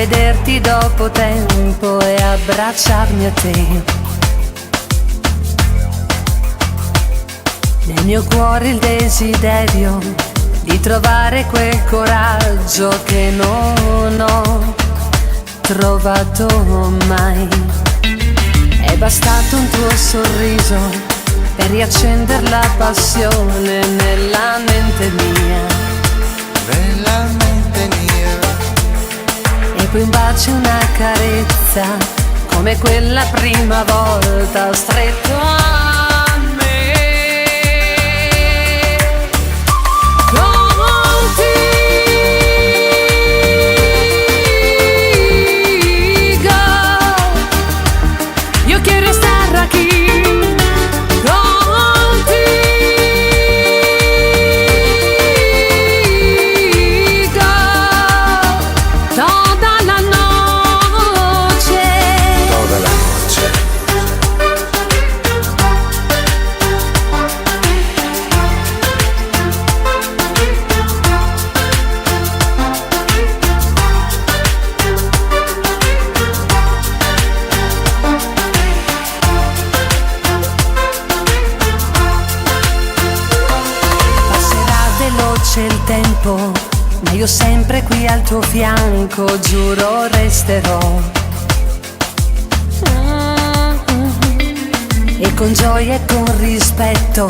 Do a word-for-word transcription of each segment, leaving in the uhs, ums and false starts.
Vederti dopo tempo e abbracciarmi a te. Nel mio cuore il desiderio di trovare quel coraggio che non ho trovato mai. È bastato un tuo sorriso per riaccendere la passione nella mente mia. Nella mente mia. E poi un bacio, una carezza, come quella prima volta, stretto a me. Contigo. Yo quiero estar aquí contigo toda la noche. Toda la noche. Passerà veloce il tempo, ma io sempre qui al tuo fianco, giuro, resterò. E con gioia e con rispetto,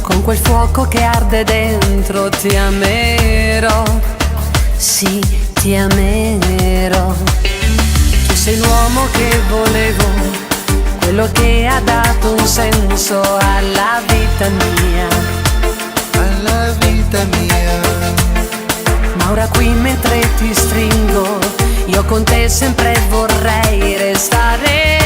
con quel fuoco che arde dentro, ti amerò, sì, ti amerò. Tu sei l'uomo che volevo, quello che ha dato un senso alla vita mia. Alla vita mia. Ma ora qui mentre ti stringo, io con te sempre vorrei restare.